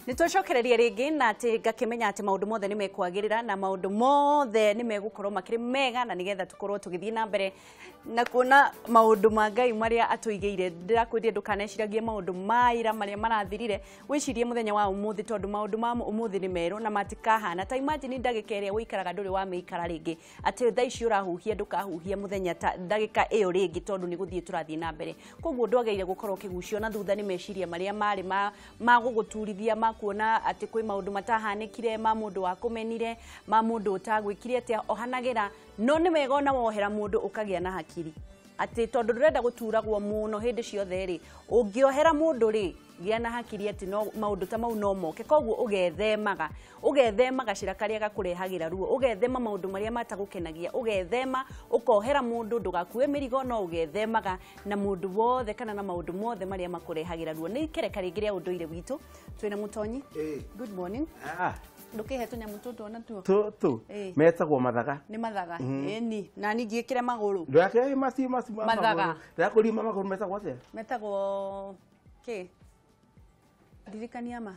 Nĩ twacokereria rĩngĩ na atĩ ngakĩmenya atĩ maũndũ mothe nĩ mekwagĩrĩra na maũndũ mothe nĩ megũkorwo makĩrĩ mega na nĩgetha tũkorwo tũgĩthiĩ na mbere na kuona maũndũ ma Ngai marĩa atũigĩire. Ndĩrakwĩrire ndũkaneciragie maũndũ ma ira marĩa marathirire, wĩcirie mũthenya wa ũmũthĩ tondũ maũndũ ma ũmũthĩ nĩ merũ na matikahana. Ta imagine ndagĩka ĩrĩa ũikaraga ndũrĩ wamĩikara rĩngĩ, atĩ thaa ici ũrahuhia ndũkahuhia mũthenya ta ndagĩka ĩyo rĩngĩ tondũ nĩ gũthiĩ tũrathiĩ na mbere. Koguo ndwagĩrĩire gũkorwo ũkĩgucio na thutha nĩ meciria marĩa marĩ ma gũgũturithia, ma kuona atĩ kwĩ maũndũ matahanĩkire, ma mũndũ wakũmenire, ma mũndũ ũtagwĩkire atĩa. Ohanagĩra, no nĩ wega ona wohera mũndũ ũkagĩa na hakiri atĩ tondũ ndũrenda gũturagwo mũno hĩndĩ ciothe rĩ, ũngĩohera mũndũ rĩ, gĩa na hakiri atĩ no maũndũ ta mau no moke. Koguo ũgethemaga, ũgethema gacĩra karĩa gakũrehagĩra ruo, ũgethema maũndũ marĩa matagũkenagia, ũgethema ũkohera mũndũ ndũgakue mĩrigo, no ũgethemaga na mũndũ wothe kana na maũndũ mothe marĩa makũrehagĩra ruo. Nĩ ikereka rĩngĩ rĩa ũndũire witũ. Twĩna Mũtonyi. Good morning. Ndũkĩhe tũnyamũ tũtũ ona tuo. Tũtũ metagwo mathaga. Nĩ mathaga. Ĩni na ningĩ ĩkĩre magũrũ. Ndũrakĩre maci maci Mathaga. Ndĩrakũria ma magũrũ metagwo atĩa? Metagwo kĩ? Ndirikania ma.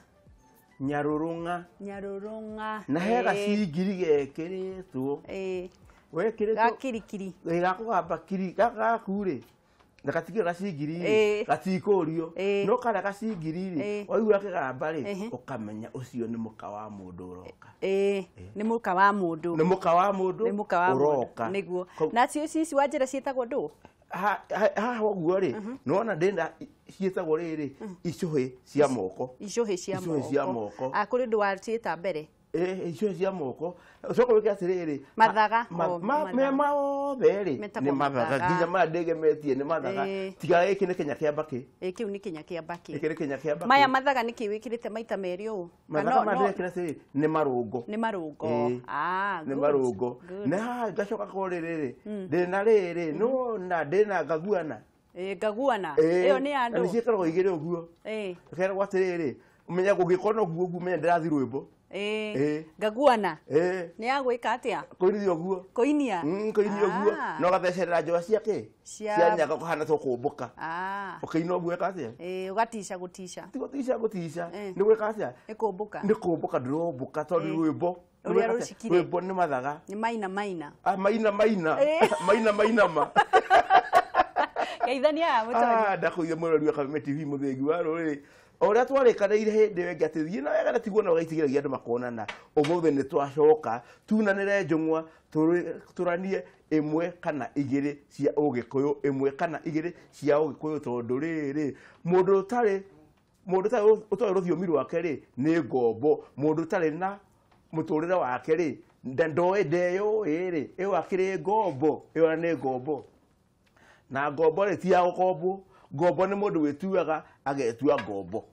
Nyarũrũng'a. Nyarũrũng'a. Na he gacingiri gekĩrĩtwo. Wekĩrĩtwo Gakirikiri. Ĩ, gakũgamba kiri gaka gaku rĩ, na gatigĩra gacingiri rĩ, gatikũrio. No karĩa gacingiri rĩ, waigua kĩgamba rĩ, ũkamenya ũcio nĩ mũka wa mũndũ ũroka. Nĩ mũka wa mũndũ. Nĩ mũka wa mũndũ Nĩ mũka wa mũndũ. ũroka. Nĩguo. Na cio ici wa njĩra ciĩtagwo ndũ? Haha ũguo rĩ, nĩwona ndĩna ciĩtagwo rĩrĩ icũhĩ cia moko. Icũhĩ cia moko. Icũhĩ cia moko. Kũrĩ ũndũ wa ciĩta mbere. Icũhĩ cia moko. Ũcoka wĩke atĩrĩrĩ, Mathaga, o, mathaga. me mothe rĩ, Metagwo nĩ mathaga. mathaga. Nginya maya ndĩgemetie nĩ mathaga. Tiga gĩkĩ nĩ kĩnya kĩa mbakĩ. Kĩu nĩ kĩnya kĩa mbakĩ. Gĩkĩ nĩ kĩnya kĩa mbakĩ. Maya mathaga nĩkĩ wĩkĩrĩte maita merĩ ũũ? Mathaga maya ndĩrekĩra atĩrĩrĩ, nĩ marũngo. Nĩ marũngo. Nĩ Good, marũngo. good. Na haha ngacoka ko rĩrĩ, ndĩna rĩrĩ, nĩwona ndĩna ngaguana. Ngaguana. Ĩyo nĩ ya Na ndũ. nĩ ciĩkaragwo igĩrĩ ũguo. Ũkeragwo atĩrĩrĩ, ũmenya gũgĩkorwo na ũguo ũguo, ũmenye ndĩrathiĩ rwĩmbo. Ngaguana. Nĩ ya gwĩka atĩa? Kũinithia ũguo. Kũinia? Kũinia ũguo. Na ũgathecerera njũa cia kĩ? Cia Cia nyaga kũhana ta ũkũmbũka. Ũkĩina ũguo ĩka atĩa? Ũgatica gũtica. Ti gũtica gũtica. Nĩ gwĩka atĩa? Nĩ kũmbũka. Nĩ kũmbũka, ndũrombũka tondũ rwĩmbo. Ũrĩa Rwĩka atĩa? rũcikire. Rwĩmbo nĩ mathaga. Nĩ maina maina. Maina maina. Maina maina ma. Geithania aya Mũtonyi. Ndakũire mũrori wa Kameme TV mũthĩgi wa rũrĩrĩ. O ũrĩa twarĩkanĩire hĩndĩ ĩyo ĩngĩ atĩ thiĩ na wega na tiguo na ũgaitigĩragia andũ makonana. Ũmũthĩ nĩ twacoka tunanĩre njũng'wa, tũranie ĩmwe kana igĩrĩ cia ũgĩkũyũ, ĩmwe kana igĩrĩ cia ũgĩkũyũ tondũ rĩrĩ, mũndũ ũtarĩ, mũndũ ũtarĩ ũtoĩ rũthiomi rwake rĩ, nĩ ngombo. Mũndũ ũtarĩ na mũtũrĩre wake rĩ, ndoĩ ndeyũĩ rĩ, ĩyo akĩrĩ ngombo, ĩyo nĩ ngombo. Na ngombo rĩ ti ya gũkombwo. Ngombo nĩ mũndũ wĩtuaga agetua ngombo.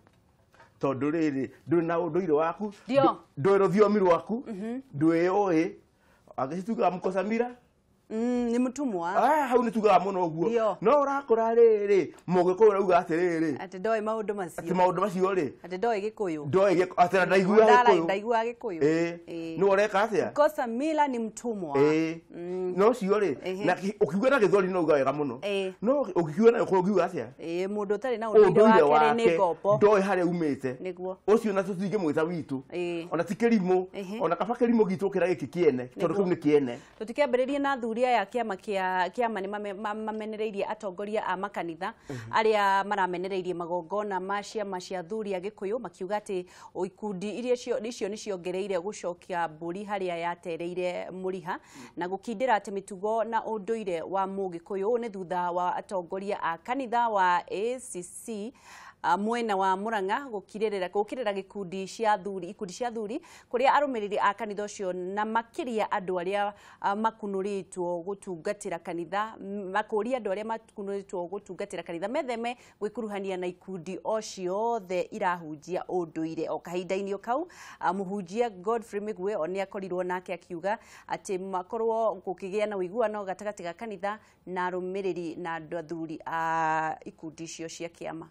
Tondũ rĩrĩ, ndũrĩ na ũndũire waku, Ndio. ndũĩ rũthiomi rwaku, ndwĩyũĩ. Angĩcituaga mkosa mira? Nĩ mũtumwa. Hau nĩ tugaga mũno ũguo. Ndio. No ũrakora rĩrĩ, mũgĩkũyũ ũrauga atĩrĩrĩ. Atĩ ndoĩ maũndũ macio. Atĩ maũndũ macio rĩ. Atĩ ndoĩ Gĩkũyũ. Ndoĩ Gĩkũyũ, atĩ na ndaiguaga Gĩkũyũ. Ndaiguaga Gĩkũyũ. Nĩ ũreka atĩa? Mkosa mila ni mtumwa. No ũcio rĩ, na ũkiuga na Gĩthweri no uga wega mũno. No ũkiuga na Gĩkũyũ ũngiuga atĩa? Mũndũ ũtarĩ na ũndũire Ũndũire wake rĩ, nĩ wake, ngombo. ndoĩ harĩa umĩte. Nĩguo. Ũcio na tũtingĩmwĩta witũ. Ona ti kĩrimũ, ona kaba kĩrimũ gitũ gũkĩra gĩkĩ kĩene, tondũ kĩu nĩ kĩene. Tũtikĩambĩrĩrie na athuri aya kĩama kĩa kĩama nĩ mamenereirie atongoria a makanitha arĩa maramenereirie magongona ma ciama cia athuri a Gĩkũyũ, makiuga atĩ ikundi iria icio nĩ ciongereire gũcokia mbũri harĩa yatereire mũriha na gũkindĩra atĩ mĩtugo na ũndũire wa mũgĩkũyũ. Ũũ nĩ thutha wa atongoria a kanitha wa ACC mwena wa Murang'a gũkirĩra gĩkundi cia athuri, ikundi cia athuri kũrĩa arũmĩrĩri a kanitha ũcio na makĩria andũ arĩa makunũrĩtwo gũtungatĩra kanitha, makũria andũ arĩa makunũrĩtwo gũtungatĩra kanitha metheme gwĩkuruhania na ikundi o ciothe irahunjia ũndũire. O kahinda-inĩ o kau, mũhunjia Godfrey Mĩgwe o nĩ akorirwo nake akiuga atĩ makorwo gũkĩgĩa na ũiguano gatagatĩ ga kanitha na arũmĩrĩri na andũ athuri a ikundi icio cia kĩama.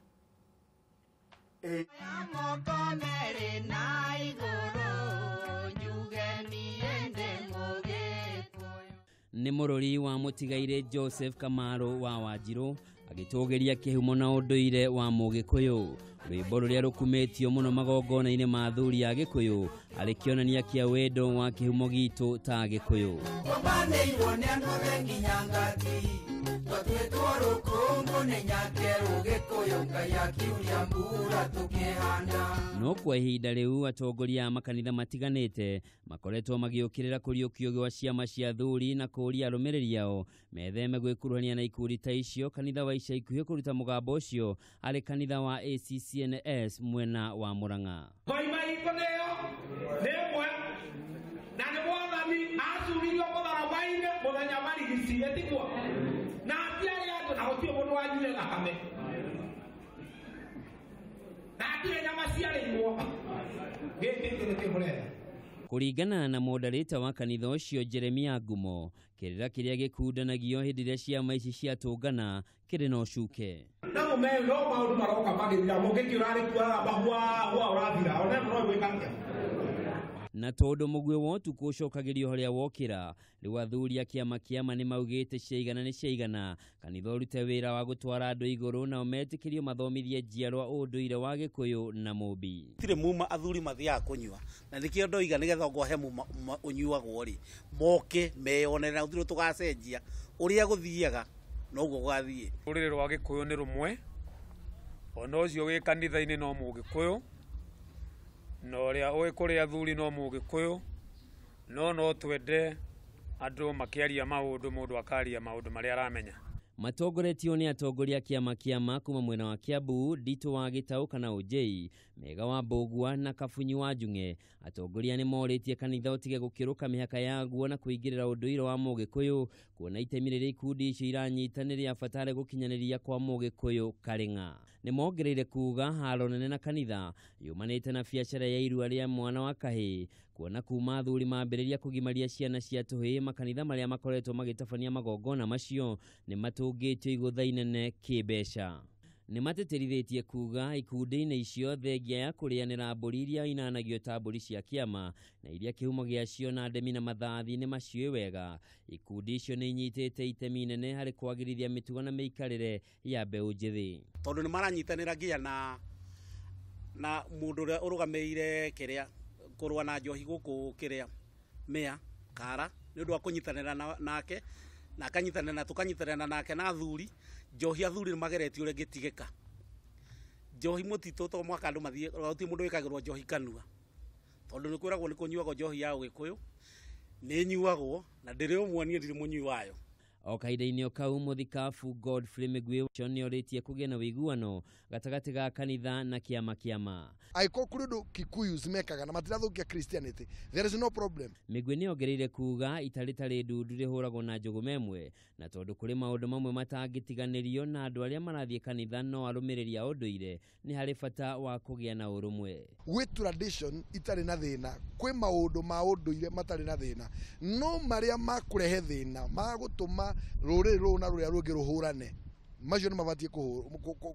Nĩ mũrũri wa mũtigairĩ Joseph Kamaru wa Wanjiru Agĩtũgĩria kĩhumo na ũndũire wa Mũgĩkũyũ. Rwĩmbo rũrĩa rũkumĩtio mũno magongona-inĩ ma athuri a Gĩkũyũ arĩ kĩonania kĩa wendo wa kĩhumo gitũ ta Gĩkũyũ. No kwa ihinda rĩu atongoria a makanitha matiganĩte makoretwo magĩũkĩrĩra kũriũkio gwa ciama cia athuri na kũũria arũmĩrĩri ao metheme gwĩkuruhania na ikundi ta icio. Kanitha wa ica ikuhĩ kũruta mũgambo ũcio arĩ kanitha wa ACCNS mwena wa Murang'a. Ngoima itũ nĩyo nĩ ĩmwe na nĩ mwathani acuririo mũtharaba-inĩ mũthenya marigici ĩtiguo na atiarĩ andũ na gũtirĩ mũndũ wanyuire thakame na hatirĩ nyama ciarĩirwo gĩkĩ nĩkĩo mũretha. Kũringana na moderator wa kanitha ũcio Jeremia Ngumo, kĩrĩra kĩrĩa gĩkundanagio hĩndĩ ĩrĩa ciama ici ciatũngana kĩrĩ na ũcuke. Na mũme no maũndũ maroka magĩthira mũngĩkĩ ũrarĩkuaga mahua hua ũrathira ona no gwĩka. Na tondũ mũguĩ wa ũtukũ ũcokagĩrio harĩa wokĩra, rĩu athuri a kĩama kĩama nĩ maugĩte ciaigana nĩ ciaigana, kanitha ũrute wĩra wa gũtwara andũ igũrũ nao metĩkĩrio mathomithie njiarwa ũndũire wa Gĩkũyũ na Mũmbi. Tirĩ muma athuri mathiaga kũnyua na nĩkĩo ndoiga nĩgetha ngwahe muma ũnyuagwo rĩ moke meyonere na gũtirĩ tũgacenjia ũrĩa gũthiaga noguo gũgathiĩ. Rũrĩrĩ rwa Gĩkũyũ nĩ rũmwe, ona ũcio wĩ kanitha-inĩ no Mũgĩkũyũ, na ũrĩa ũĩ kũrĩ athuri no Mũgĩkũyũ, no twende andũ makĩaria maũndũ mũndũ akaria maũndũ marĩa aramenya. Matongoretio nĩ atongoria kĩama kĩama kuma mwena wa Kiambu, Nditũ wa Gĩtaũ kana Ũnjei, Mega wa Mbũgua na Kabunyi wa Njung'e. Atongoria nĩ morĩtie kanitha ũtige gũkĩrũka mĩhaka yaguo na kũingĩrĩra ũndũire wa Mũgĩkũyũ, kuona itemi rĩrĩa ikundi icio iranyita nĩ rĩa bata harĩ gũkinyanĩria kwa Mũgĩkũyũ Karĩng'a. Nĩ mongereire kuga haro nene na kanitha yumanĩte na biacara ya irua rĩa mwana wa kahĩĩ, kuona kuma athuri mambĩrĩria kũgimaria ciana cia tũhĩĩ makanitha marĩa makoretwo magĩtabania magongona macio nĩ matũngĩtio igũtha inene kĩmbeca. Nĩ matĩtĩrithĩtie kuga ikundi-inĩ icio thengia ya kũrĩanĩra mbũri iria inanagio ta mbũri cia kĩama na iria kĩhumo gĩacio na ndemi na mathathi nĩ maciũĩ wega. Ikundi icio nĩ inyitĩte itemi inene harĩ kwagĩrithia mĩtugo na mĩikarĩre ya mbeũ njĩthĩ. Tondũ nĩ maranyitanĩra nginya na mũndũ ũrĩa ũrũgamĩrĩire kĩrĩa kũrũa na njohi gũkũ kĩrĩa mĩa kara nĩ ũndũ wa kũnyitanĩra nake na akanyitanĩra na tũkanyitanĩra nake na athuri. Njohi athuri nĩ mageretie ũrĩa ĩngĩtigĩka. Njohi mũtitũ to mwaka andũ mathiĩ gũtirĩ mũndũ wĩkagĩrwo njohi kanua tondũ nĩ kwĩragwo nĩ kũnyuagwo njohi ya Ũgĩkũyũ nĩ ĩnyuagwo na ndĩrĩ ũmwe niĩ ndirĩ mũnyui wayo. O kahinda-inĩ o kau mũthikabu Godfrey Mĩgwi ũcio nĩorĩtie kũgĩa na ũiguano gatagatĩ ga kanitha na kĩama kĩama. Angĩkorwo kũrĩ ũndũ Kikuyus mekaga na matirathũkia Christianity, there is no problem. Mĩgwi nĩongereire kuga itarĩtarĩ ndundu rĩhũragwo na njũgũma ĩmwe, na tondũ kũrĩ maũndũ mamwe matangĩtiganĩrio na andũ arĩa marathiĩ kanitha no arũmĩrĩri a ũndũire, nĩ harĩ bata wa kũgĩa na ũrũmwe. Gwĩ tradition itarĩ na thĩna, kwĩ maũndũ ma ũndũire matarĩ na thĩna, no marĩa makũrehe thĩna magũtũma rũrĩrĩ rũrũ na rũrĩa rũngĩ rũhũrane macio nĩ mabatiĩ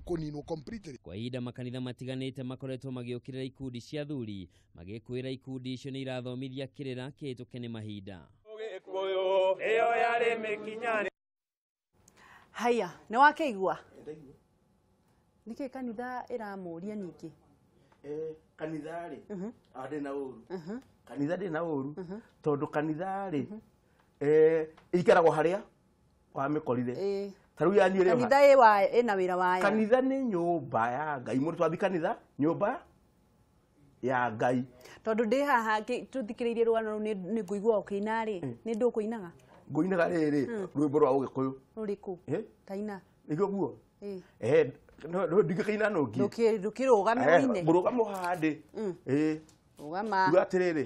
kũninwo completely. Kwa ihinda makanitha matiganĩte makoretwo magĩũkĩrĩra ikundi cia athuri magĩkwĩra ikundi icio nĩ irathomithia kĩrĩra kĩhĩtũke nĩ mahinda. Haya, nĩ wakĩigua nĩkĩ kanitha ĩramũria ningĩ? Kanitha rĩ ndĩ na ũru, kanitha ndĩ na ũru tondũ kanitha rĩ ĩikaragwo harĩa wamĩkorire. Ta rĩu yanyu ĩrĩ kanitha ĩna wĩra wayo. Kanitha nĩ nyũmba ya Ngai, mũndũ twathi kanitha nyũmba ya Ngai. Tondũ ndĩ haha tũthikĩrĩirie rũgano rũu nĩ ngũigua ũkĩina rĩ, nĩ ndũ ũkũinaga? Ngũinaga rĩrĩ rwĩmbo rwa Ũgĩkũyũ. Rũrĩkũ? Taina. Nĩguo guo? Ndingĩkĩina nũngĩ. Ndũkĩrũgame ũine. Ngũrũgama haha ndĩ. Rũgama. Uga atĩrĩrĩ,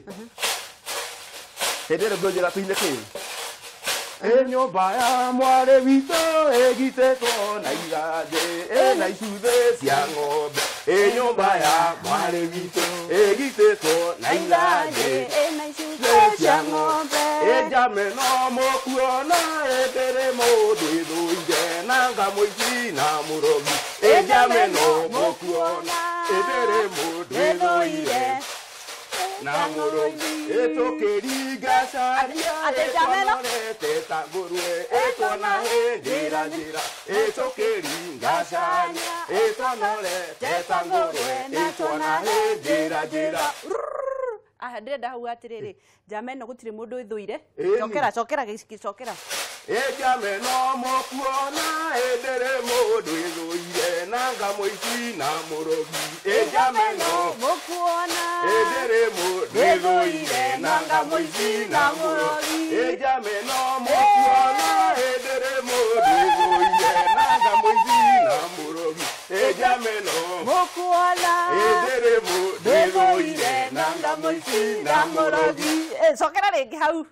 hĩndĩ ĩrĩa ngũnjĩra tũine kĩ? Ĩ nyũmba ya mwarĩ witũ ĩgitĩtwo na iganjĩ ĩna icuthĩ cia ng'ombe. Ĩ nyũmba ya mwarĩ witũ ĩgitĩtwo na iganjĩ ĩna icuthĩ cia ng'ombe. Ĩ njame no mũkuona ĩndĩrĩ mũndũ ĩthũire na ngamũici na mũrogi. Ĩ njame no mũkuona ĩndĩrĩ mũndũ ĩthũire na mũrogi. Ĩtũkĩringa caria ĩtwanorete ta ngũrwe ĩtwana njĩra njĩra. Ĩtũkĩringa caria ĩtwanorete ta ngũrwe ĩtwana njĩra njĩra. Aha, ndĩrenda hau atĩrĩrĩ, njama ĩno gũtirĩ mũndũ ĩthũire. Cokera, cokera, cokera. Njama ĩno mũkuona ĩndĩrĩ mũndũ ĩthũire na ngamũici na mũrogi. Njama ĩno mũkuona ĩndĩrĩ mũndũ ĩthũire na ngamũici na mũrogi. Njama ĩno mũkuona ĩndĩrĩ mũndũ ĩthũire na ngamũici na mũrogi. Njama ĩno mũkuona ĩndĩrĩ mũndũ ĩthũire na ngamũici na mũrogi. Cokera rĩngĩ hau.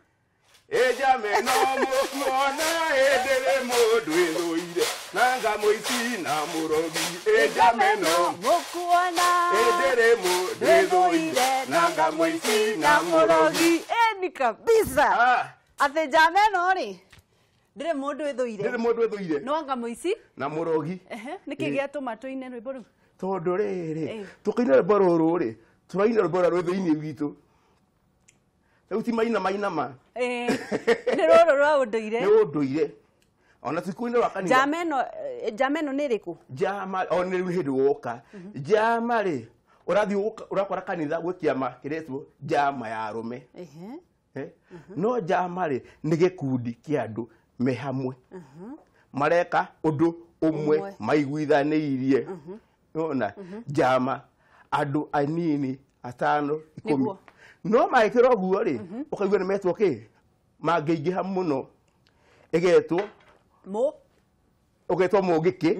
Njama ĩno mũkuona ĩndĩrĩ mũndũ ĩthũire na ngamũici na mũrogi. Njama ĩno mũkuona ĩndĩrĩ mũndũ ĩthũire na ngamũici na mũrogi. Ĩni kabisa. Atĩ njama ĩno rĩ ndĩrĩ mũndũ ĩthũire. Ndĩrĩ mũndũ ĩthũire. No ngamũici na mũrogi. Nĩkĩ gĩatũma tũine rwĩmbo rũu? Tondũ rĩrĩ tũkĩina rwĩmbo rũrũ rĩ tũraina rwĩmbo rũrĩa rwĩ thĩinĩ witũ. Rĩu ti maina mainama. Nĩ rũrũ rwa ũndũire. Nĩ ũndũire. Ona ti kũina rwa kanitha. Njama ĩno nĩ ĩrĩkũ? Njama o nĩ rĩu hĩndĩ woka. Njama rĩ ũrathiĩ ũrakora kanitha gwĩ kĩama kĩretwo njama ya arũme. No njama rĩ nĩ gĩkundi kĩa andũ me hamwe. Mareka ũndũ ũmwe maiguithanĩirie. Nĩwona njama andũ anini atano ikũmi. No magĩkĩra ũguo rĩ ũkaigua nĩ metwo kĩ mangĩingĩha mũno ĩgetwo ũgetwo mũngĩkĩ.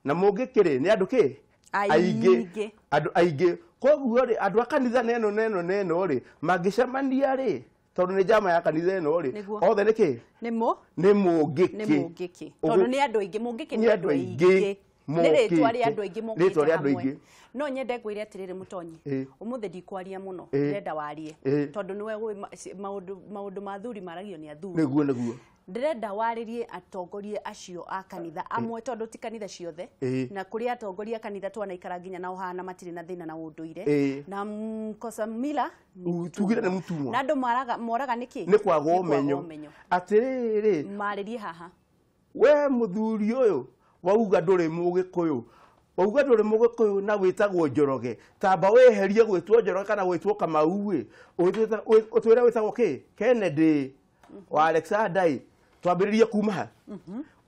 Na mũngĩkĩ rĩ nĩ andũ kĩ aingĩ. Andũ aingĩ. Koguo rĩ andũ a kanitha neno neno neno rĩ mangĩcemania rĩ tondũ nĩ njama ya kanitha ĩno rĩ othe nĩ kĩ nĩ mũngĩkĩ. Nĩ mũngĩkĩ tondũ nĩ andũ aingĩ. Mũngĩkĩ nĩ andũ aingĩ. Nĩ rĩtwa rĩa andũ aingĩ mokĩte hamwe. No nyende ngwĩre atĩrĩrĩ Mũtonyi, ũmũthĩ ndikwaria mũno, ndĩrenda warie tondũ nĩwe ũĩ maũndũ ma athuri maragio nĩ athuri. Nĩguo nĩguo. Ndĩrenda warĩrie atongoria acio a kanitha amwe tondũ ti kanitha ciothe na kũrĩ atongoria a kanitha twanaikara nginya nao hana matirĩ na thĩna na ũndũire na mkosa mila tugire nĩ mũtumwa na andũ moraga nĩkĩ? Nĩ kwaga ũmenyo. Atĩrĩrĩ marĩrie haha we mũthuri ũyũ wauga ndũrĩ mũgĩkũyũ, wauga ndũrĩ mũgĩkũyũ na wĩtagwo Njoroge, tamba wĩherie gwĩtwo Njoroge kana gwĩtwo Kamau ĩ ũtwĩre wĩtagwo kĩ Kennedy wa Alexander ĩ twambĩrĩrie kuma ha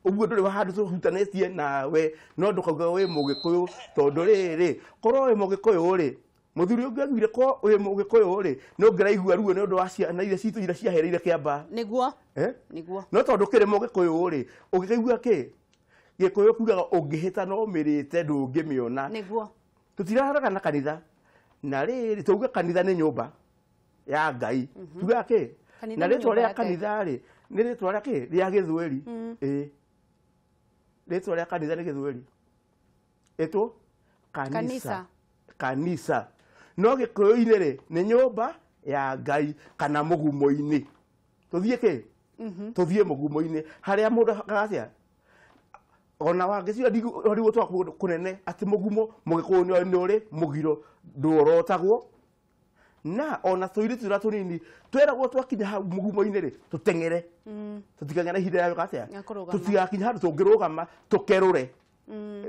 ũguo ndũrĩ wa handũ tũhutanĩtie nawe no ndũkauga wĩ mũgĩkũyũ tondũ rĩrĩ korwo wĩ mũgĩkũyũ rĩ mũthuri ũngĩ augire korwo wĩ mũgĩkũyũ rĩ nĩ ũngĩraigua ruo nĩ ũndũ wa ciana iria citũ iria ciahereire Kĩambaa. Nĩguo nĩguo. No tondũ kĩrĩ mũgĩkũyũ rĩ ũngĩkaigua kĩ Gĩkũyũ kiugaga ũngĩhĩta no mĩrĩte ndũngĩmĩona. Nĩguo. Tũtiraraga na kanitha na rĩrĩ tuuge kanitha nĩ nyũmba ya Ngai. Tugaga kĩ? Na rĩtwa rĩa kanitha rĩ nĩ rĩtwa rĩa kĩ? Rĩa Gĩthweri. Ĩĩ. Rĩtwa rĩa kanitha nĩ Gĩthweri. Ĩtwo kanisa. Kanisa. No Gĩkũyũ-inĩ rĩ nĩ nyũmba ya Ngai kana mũgumo-inĩ. Tũthiĩ kĩ? Tũthiĩ mũgumo-inĩ harĩa mũndũ agacia ona wangĩciria ndigũtwa kũnene atĩ mũgumo mũgĩkũyũ nĩ ũrĩ mũgiro ndũorotagwo na ona tũirĩtu tũrĩa tũnini tweragwo twakinya hau mũgumo-inĩ rĩ tũteng'ere tũtikagĩa ihinda rĩa gwĩka atĩa tũtigakinya handũ tũngĩrũgama tũkerũre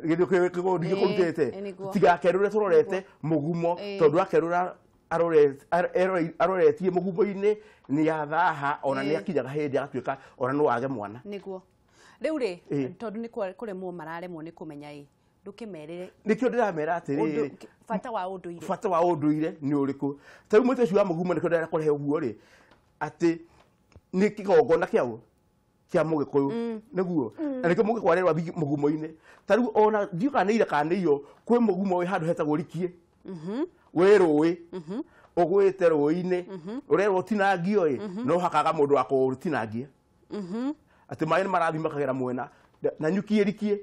gĩkũrutĩte tũtigakerũre tũrorete mũgumo tondũ akerũra aroretie mũgumo-inĩ nĩ athaha ona nĩ akinyaga hĩndĩ agatuĩka ona no age mwana. Nĩguo. Rĩu rĩ tondũ nĩ kũremwo mararemwo nĩ kũmenya ĩ ndũkĩmerĩre nĩkĩo ndĩramera atĩrĩrĩ bata wa ũndũire. Bata wa ũndũire nĩ ũrĩkũ? Ta rĩu mũtĩ ũcio wa mũgumo nĩkĩo ndĩrenda kũrehe ũguo rĩ atĩ nĩ kĩgongona kĩaũ kĩa mũgĩkũyũ nĩguo na nĩkĩo mũgĩkũyũ arerwo athiĩ mũgumo-inĩ. Ta rĩu ona ndiũĩ kana nĩ ira kana nĩ iyo kwĩ mũgumo wĩ handũ hetagwo Rikie wĩ rũĩ ũgwĩte rũĩ-inĩ ũrerwo ũtinangio ĩ no hakaga mũndũ wa kũũtinangia atĩ maĩ nĩ marathiĩ makagera mwena na nyuki ĩrikie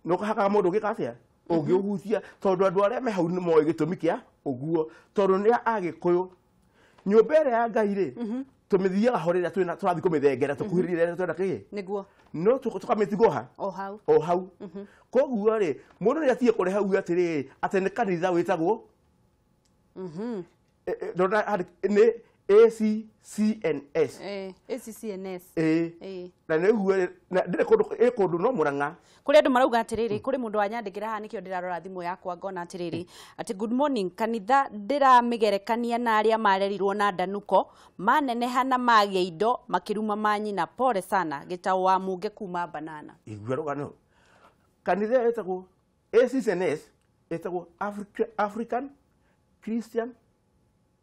no hakaga mũndũ ũngĩka atĩa ũngĩũhutia tondũ andũ arĩa me hau nĩ moĩ gĩtũmi kĩa ũguo tondũ nĩ Agĩkũyũ nyũmba ĩrĩa ya Ngai rĩ tũmĩthiaga ho rĩrĩa tũrathiĩ kũmĩthengera tũkuhĩrĩrie rĩrĩa twenda kĩ nĩguo no tũkamĩtigwo ha o hau o hau. Koguo rĩ mũndũ nĩ atige kũrehe uge atĩrĩrĩ atĩ nĩ kanitha wĩtagwo Ndona nĩ ACCNS. ACCNS. Na nĩguo ndĩrĩ kũndũ ĩ kũndũ no Murang'a. Kũrĩ andũ marauga atĩrĩrĩ, kũrĩ mũndũ wanyandĩkĩra haha nĩkĩo ndĩrarora thimũ yakwa ngona atĩrĩrĩ, atĩ good morning, kanitha ndĩramĩgerekania na arĩa marerirwo na ndanuko, maneneha na magĩa indo makĩruma manyina, pole sana, Gĩtaũ wa Mũnge kuma Banana. Igua rũgano. Kanitha ĩtagwo ACCNS, ĩtagwo African Christian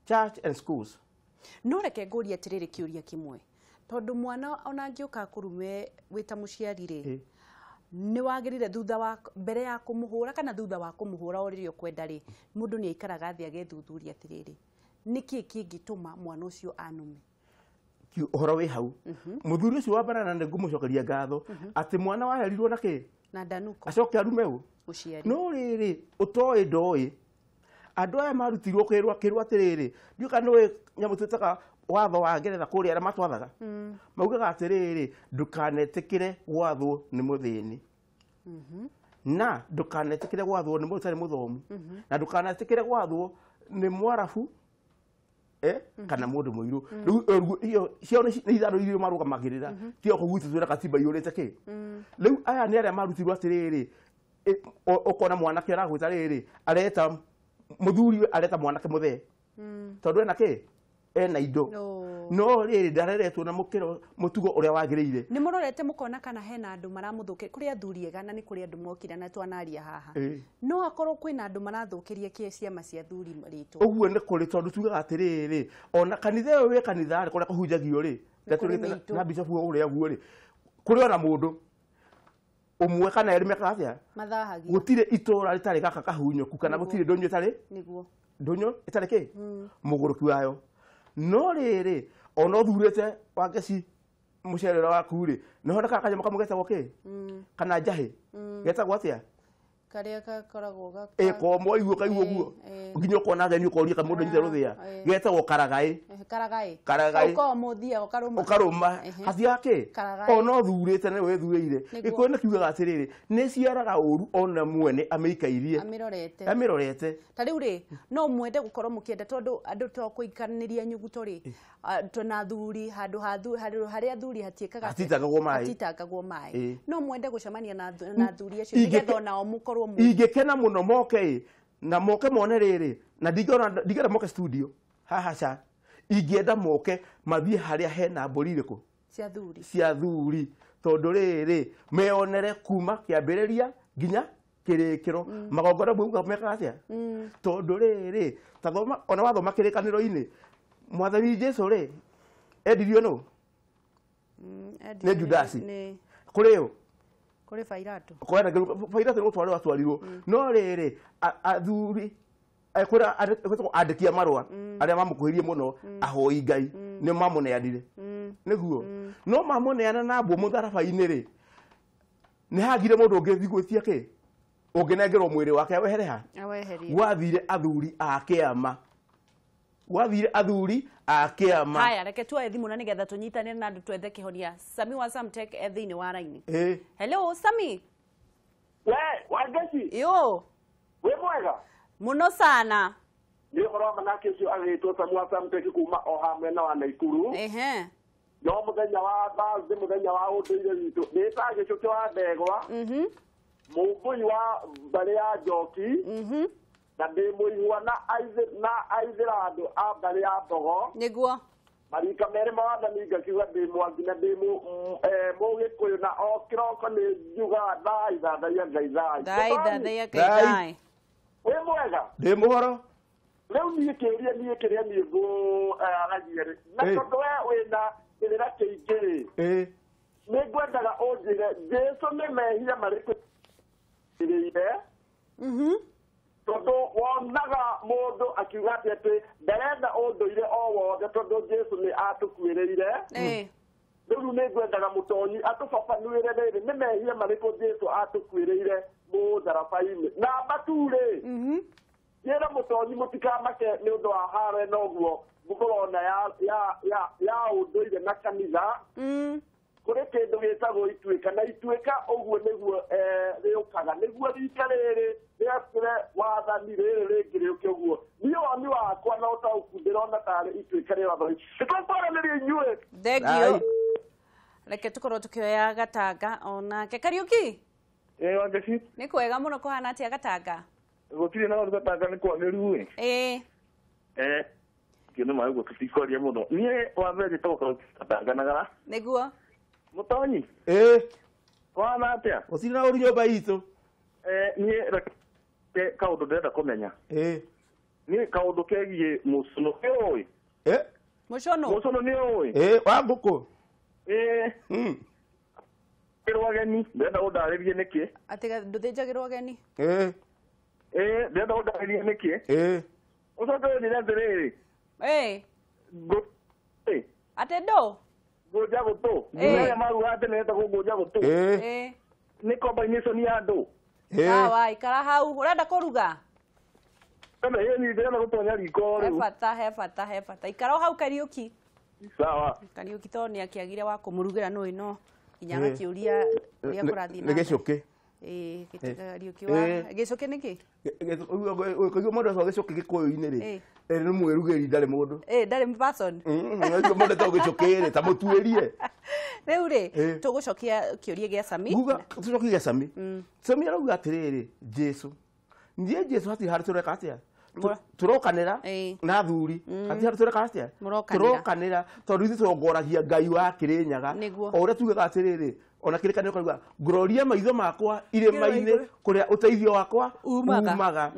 Church and Schools. No reke ngũrie atĩrĩrĩ kĩũria kĩmwe, tondũ mwana ona angĩũka akũrume wĩ ta mũciari rĩ, nĩ wagĩrĩire thutha wa mbere ya kũmũhũra kana thutha wa kũmũhũra o rĩrĩa ũkwenda rĩ, mũndũ nĩ aikaraga thĩ agethuthuria atĩrĩrĩ, nĩkĩ kĩngĩtũma mwana ũcio anume? Ũhoro wĩ hau. Mũthuri ũcio wa Banana nĩ ngũmũcokeria ngatho atĩ mwana warerirwo na kĩ? Na ndanuko. Acoke arume ũ? Mũciari. No rĩrĩ, ũtoĩ ndoĩ. Andũ aya marutirwo kĩrwa atĩrĩrĩ, ndiũĩ kana nĩũĩ nyamũ twĩtaga watho wa Ngeretha kũrĩa arĩa matwathaga. Maugaga atĩrĩrĩ, ndũkanetĩkĩre gwathwo nĩ mũthĩni. Na ndũkanetĩkĩre gwathwo nĩ mũndũ ũtarĩ mũthomu. Na ndũkanetĩkĩre gwathwo nĩ Mwarabu kana mũndũ mũirũ. Rĩu iyo ciao nĩ ithano iria marũgamagĩrĩra, ti o kũu gwitũ twĩna katiba iyũrĩte kĩ. Rĩu aya nĩ arĩa marutirwo atĩrĩrĩ, ũkona mwanake aragwĩta rĩrĩ, areta mũthuri areta mwanake mũthee. Tondũ ena kĩ? Ena indo. No rĩrĩ ndareretwo na mũkĩro mũtugo ũrĩa wagĩrĩire. Nĩ mũrorete mũkona kana hena andũ maramũthũkĩria, kũrĩ athuri ega na nĩ kũrĩ andũ mokire na twanaria haha. No akorwo kwĩna andũ marathũkĩria kĩ ciama cia athuri rĩtwa. Ũguo nĩ kũrĩ, tondũ tugaga atĩrĩrĩ, ona kanitha ĩyo wĩ kanitha rĩ, kũrĩa kũhunjagio rĩ, na bicobu ũrĩa guo rĩ, kũrĩ ona mũndũ ũmwe kana erĩ mekaga atĩa? Mathahagia. Gũtirĩ itũra rĩtarĩ gaka kahunyũku kana gũtirĩ ndũnyũ ĩtarĩ? Nĩguo. Ndũnyũ ĩtarĩ kĩ? Mũgũrũki wayo. No rĩrĩ, ona ũthurĩte Wangeci mũcere ũrĩa waku rĩ, nĩ honekaga kanyamũ kamwe getagwo kĩ? Kana njahĩ. Getagwo atĩa? Karĩa gakoragwo gaka. Komo iguo kaiguo guo. Nginya ũkona ageni ũkoria kamũndũ nyite rũthĩa. Getagwo karagaĩ. Karagaĩ. Karagaĩ. Kau komo ũthiaga ũkarũma. Ũkarũma. Hatigaga kĩ? Karagaĩ. Ona ũthurĩte nĩ wĩthurĩire. Gĩkũyũ nĩ kiugaga atĩrĩrĩ, nĩ ciaraga ũru ona mwene amĩikairie. Amĩrorete. Amĩrorete. Ta rĩu rĩ, no mwende gũkorwo mũkĩenda tondũ andũ to kũikanĩria nyuguto rĩ, na athuri handũ harĩa athuri hatiĩkaga hatitangagwo maĩ. Hatitangagwo maĩ. No mwende gũcemania na athuri acio nĩgetha onao mũkorwo ingĩkena mũno moke na moke mone rĩrĩ, na ndingĩenda moke studio haha ca, ingĩenda moke mathiĩ harĩa hena mbũri irĩkũ cia athuri, cia athuri, tondũ rĩrĩ meonere kuma kĩambĩrĩria nginya kĩrĩkĩro. Magongona mauga mekaga atĩa? Tondũ rĩrĩ tathoma, ona wathoma kĩrĩkanĩro-inĩ, Mwathani Jesũ rĩ endirio nũ? Nĩ Judasi. Kũrĩ ũ? Kũrĩ Bairato. Bairato nĩ gũtwarwo atwarirwo. No rĩrĩ athuri kũrĩa andĩki a marũa arĩa mamũkuhĩrĩirie mũno, ahoi Ngai, nĩ mamũneanire. Nĩguo. No mamũneana na mbũ mũtharaba-inĩ rĩ, nĩ hagire mũndũ ũngĩ gwĩtia kĩ? Ũngĩnengerwo mwĩrĩ wake wehere ha? Aweherie. Gwathire athuri a kĩama. Gwathire athuri a kĩama. Haya, reke tuoe thimũ na nĩgetha tũnyitanĩre na andũ twethe kĩhonia. Sami wa Samtech e thĩinĩ wa raini. Hello Sami. We, Wangeci. Yo. Wĩ mwega? Mũno sana. Nĩ ũhoro wa manake ũcio agĩtwo Sami wa Samtech kuma o ha mwena wa Naikuru. No mũthenya wa Thursday, mũthenya wa ũndũire witũ, nĩ ta gĩcũkĩ wa ndegwa. Mũmbũi wa mbarĩ ya Njoki. Na ndĩ mũihwa na aithĩra andũ a mbarĩ ya Mbogo. Nĩguo. Marika merĩ ma wathani ngakiuga ndĩ Mwangi na ndĩ Mũgĩkũyũ, na o kĩroko nĩ njugaga thai thathaiya Ngai thai. Thai thathaiya Ngai thai. Wĩ mwega? Ndĩ mũhoro. Rĩu niĩ kĩũria niĩ kĩrĩa niĩ ngũaragia rĩ, na tondũ we wĩna kĩrĩra kĩingĩ rĩ, nĩ ngwendaga ũnjĩre Jesũ nĩ mehia marĩkũ ĩrĩire? Tondũ wonaga mũndũ akiuga atĩ atĩ ndarenda ũndũire o wothe tondũ Jesũ nĩ atũkuĩrĩire. Rĩu nĩ ngwendaga mũtonyi atũbabanuĩre rĩrĩ nĩ mehia marĩkũ Jesũ atũkuĩrĩire mũtharaba-inĩ. Namba tu rĩ, njĩra mũtonyi mũtikamake nĩ ũndũ wa haro ĩno ũguo mũkũrona ya ũndũire na kanitha. Kũrĩ kĩndũ gĩtagwo ituĩka, na ituĩka ũguo nĩguo rĩũkaga, nĩguo rika rĩrĩ rĩakĩre wathani rĩrĩ rĩngĩ rĩũke ũguo. Niĩ woni wakwa Gĩikarĩre watho. Nĩtũkwaranĩria inyuĩ. Thank you. Reke tũkorwo tũkĩoya Gatanga onake. Kariuki. Wangeci. Nĩ kwega mũno kũhana atĩa Gatanga? Gũtirĩ na ũru Gatanga nĩ kwanĩru ĩ. Kĩndũ maĩ ũguo tũtikwaria mũno. Niĩ wa mbere njĩtagwo Gatanga Nagara. Nĩguo. Mũtonyi. Kũhana atĩa? Gũtirĩ na ũru nyũmba itũ. Niĩ reke kaũndũ ndĩrenda kũmenya. Niĩ kaũndũ kegiĩ mũcũnũ nĩ ũĩ? Mũcũnũ? Mũcũnũ nĩ ũĩ? Wa ngũkũ. Kĩrwo ageni, ndĩrenda ũndarĩrie nĩkĩ? Atĩ ndũthĩnjagĩrwo ageni? Ndĩrenda ũndarĩrie nĩkĩ? Ũcoke ũnjĩre atĩrĩrĩ. Atĩ ndũ? Ngũnja gũtũ. Arĩa marugaga atĩ nĩetagwo ngũnja gũtũ. Nĩ combination ya andũ. Sawa, ikara hau. Ũrenda kũruga? Kana ĩĩ ndĩrenda gũtonya riko rĩu. He bata, he bata, he bata. Ikara o hau Kariuki. Sawa. Kariuki tondũ nĩ akĩagire wa kũmũrugĩra nũĩ no nginya agakĩũria ũrĩa kũrathiĩ na Nĩ gĩcũkĩ. Kariuki wa gĩcũkĩ nĩkĩ? Ũkaigua mũndũ etagwo gĩcũkĩ gĩkũyũ-inĩ rĩ, nĩ mwĩrugĩri ndarĩ mũndũ. Ndarĩ person. Ũkaigua mũndũ etagwo gĩcũkĩ rĩ, ta mũtuĩrie. Rĩu rĩ, tũgũcokia kĩũria gĩa Sami. Nguga tũcokie gĩa Sami. Sami arauga atĩrĩrĩ, Jesu. Niĩ Jesu hatirĩ handũ tũreka atĩa? Tũrokanĩra na athuri. Hatirĩ handũ tũreka atĩa? Tũrokanĩra tondũ ithuĩ tũrongoragia Ngai wa Kĩrĩnyaga. O ũrĩa tugaga atĩrĩrĩ, ona kĩrĩkanĩro kauga ngũroria maitho makwa irĩma-inĩ kũrĩa ũteithio wakwa umaga.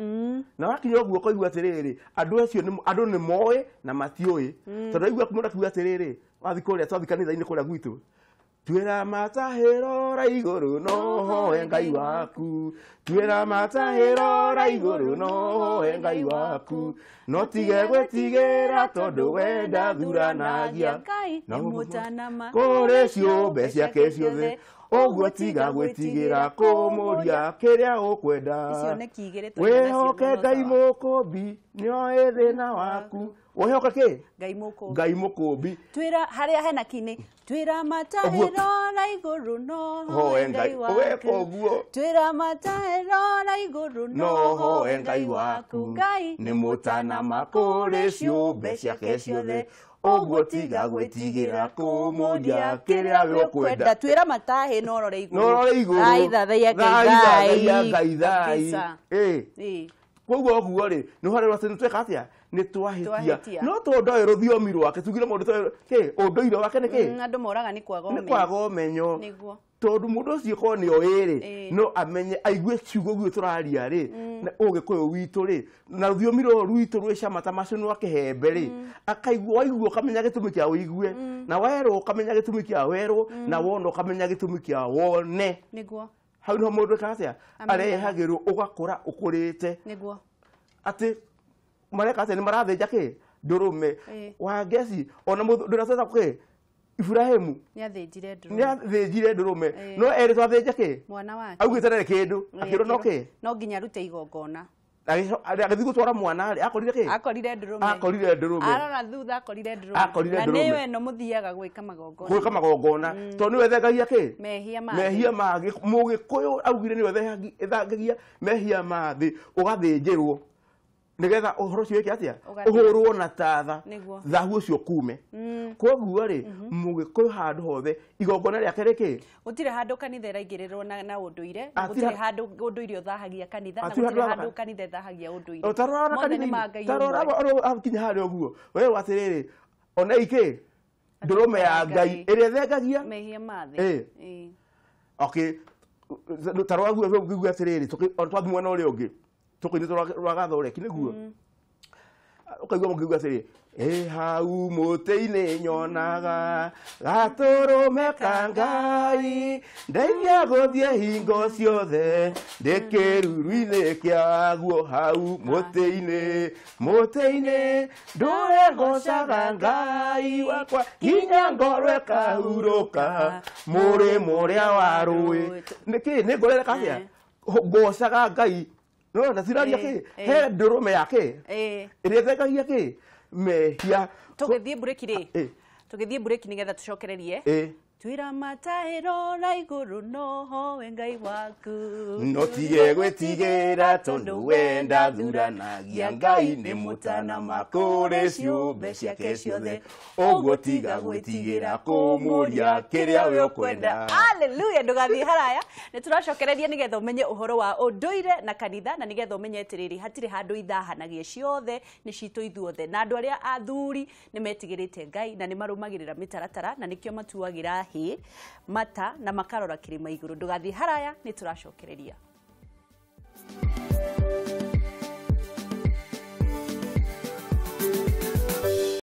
Na wakinya ũguo ũkaigua atĩrĩrĩ, andũ acio andũ nĩ moĩ na matiũĩ. Tondũ aigua mũndũ akiuga atĩrĩrĩ, wathiĩ kũrĩa twathiĩ kanitha-inĩ kũrĩa gwitũ, twĩra matahĩro ra igũrũ no hoe Ngai waku, twĩra matahĩro ra igũrũ no hoe Ngai waku, no tige gwĩtigĩra tondũ we ndathuranagia kũrĩ ciũmbe ciake ciothe, ũguo tiga gwĩtigĩra kũmũria kĩrĩa ũkwenda. Wĩhoke Ngai mũkũmbi nĩoĩ thĩna waku. Wĩhoke kĩ? Ngai mũkũmbi. Ngai mũkũmbi. Twĩra harĩa hena kinĩ, twĩra matahĩro ra igũrũ no hoe Ngai waku. Twĩra matahĩro ra igũrũ no hoe Ngai waku. Ngai nĩ mũtana kũrĩ ciũmbe ciake ciothe, ũguo tiga gwĩtigĩra kũmũria kĩrĩa ũkwenda. Twĩra matahĩ no rore igũrũ. No rore igũrũ. Thai thathaiya Ngai Ngai thai. Koguo ũguo rĩ, nĩ harĩa atĩ nĩtweka atĩa? Nĩ twahĩtia. No tondũ ndoĩ rũthiomi rwake, tugire mũndũ toĩ kĩ, ũndũire wake nĩ kĩ? Andũ moraga nĩ kwaga ũmenyo. Nĩ kwaga ũmenyo. Nĩguo. Tondũ mũndũ ũcio korwo nĩ oĩ rĩ, no amenye aigue ciugo ũguo tũraria rĩ, na ũgĩkũyũ witũ rĩ, na rũthiomi rũrũ rwitũ rwĩ cama ta macũnũ wa kĩhembe rĩ, akaigua waigua ũkamenya gĩtũmi kĩa ũigue, na werwo ũkamenya gĩtũmi kĩa werwo, na wona ũkamenya gĩtũmi kĩa wone. Nĩguo. Hau nĩho mũndũ ekaga atĩa? Arehagĩrwo ũgakũra ũkũrĩte. Nĩguo. Atĩ mareka atĩa? Nĩ marathĩnja kĩ? Ndũrũme. Wangeci ona mũndũ ndũratweta kĩ? Ibrahimu nĩathĩnjire ndũrũme. Nĩathĩnjire ndũrũme. No erĩtwo athĩnje kĩ? Mwana wake. Augĩte ndarĩ kĩndũ. Akĩrwo no kĩ? No nginya arute igongona. Agĩthiĩ gũtwara mwana rĩ, akorire kĩ? Akorire ndũrũme. Akorire ndũrũme. Arora thutha akorire ndũrũme. Akorire Na ndũrũme. nĩyo ĩno mũthiaga gwĩka magongona. Gwĩka magongona. Tondũ nĩwe thengagia kĩ? Mehia ma thĩ. Mehia ma thĩ. Mũgĩkũyũ augire nĩwe thengagia mehia ma thĩ, ũgathĩnjĩrwo. Nĩgetha ũhoro ũcio wĩke atĩa? Ũhũrwo na tatha. Thahu ũcio kume. Koguo rĩ, mũgĩkũyũ handũ hothe igongona rĩake rĩ kĩ? Gũtirĩ handũ kanitha ĩraingĩrĩrwo na ũndũire, na gũtirĩ handũ ũndũire ũthahagia kanitha, na gũtirĩ handũ kanitha ĩthahagia ũndũire. Tarora Mothe nĩ ma Ngai tarora ũmwe. akinya harĩa ũguo. Werwo atĩrĩrĩ, ona ikĩ ndũrũme ya Ngai ĩrĩa ĩthengagia mehia ma thĩ. Okay. Tarora guo ũguo atĩrĩrĩ, twathiĩ mwena ũrĩa ũngĩ. Tũkũinĩ rwa gathoreki nĩguo. Ũkaigua mũkiuga atĩrĩ, ĩ hau mũtĩ-inĩ nyonaga gatũrũme ka Ngai, ndeithia gũthiĩ hingo ciothe ndĩ kĩruru-inĩ kĩaguo hau mũtĩ-inĩ, mũtĩ-inĩ ndũre ngocaga Ngai wakwa nginya ngoro ĩkahurũka mũrĩmo ũrĩa wa rũĩ. Nĩkĩ nĩ ngoro ĩreka atĩa? Ngocaga Ngai. No, na tiraria kĩ? He ndũrũme ya kĩ? Ĩrĩa ĩthengagia kĩ? Mehia. Tũgĩthiĩ mburĩki rĩ? Tũgĩthiĩ mburĩki nĩgetha tũcokererie. Twiramata ĩrora igũrũ noho we Ngai waku. No tige gwĩtigĩra tondũ we ndathuranagia, Ngai nĩ mũtana makũrĩ ciũmbe ciake ciothe, ũguo tiga gwĩtigĩra kũmũria kĩrĩa we ũkwenda. Haleluya, ndũgathiĩ haraya, nĩ tũracokereria nĩgetha ũmenye ũhoro wa ũndũire na kanitha, na nĩgetha ũmenye atĩrĩrĩ, hatirĩ handũ ithahanagia, ciothe nĩ citũ ithuothe, na andũ arĩa athuri nĩ metigĩrĩte Ngai na nĩ marũmagĩrĩra mĩtaratara, na nĩkĩo matuagĩra hĩ mata na makarora kĩrĩma igũrũ. Ndũgathiĩ haraya, nĩ tũracokereria.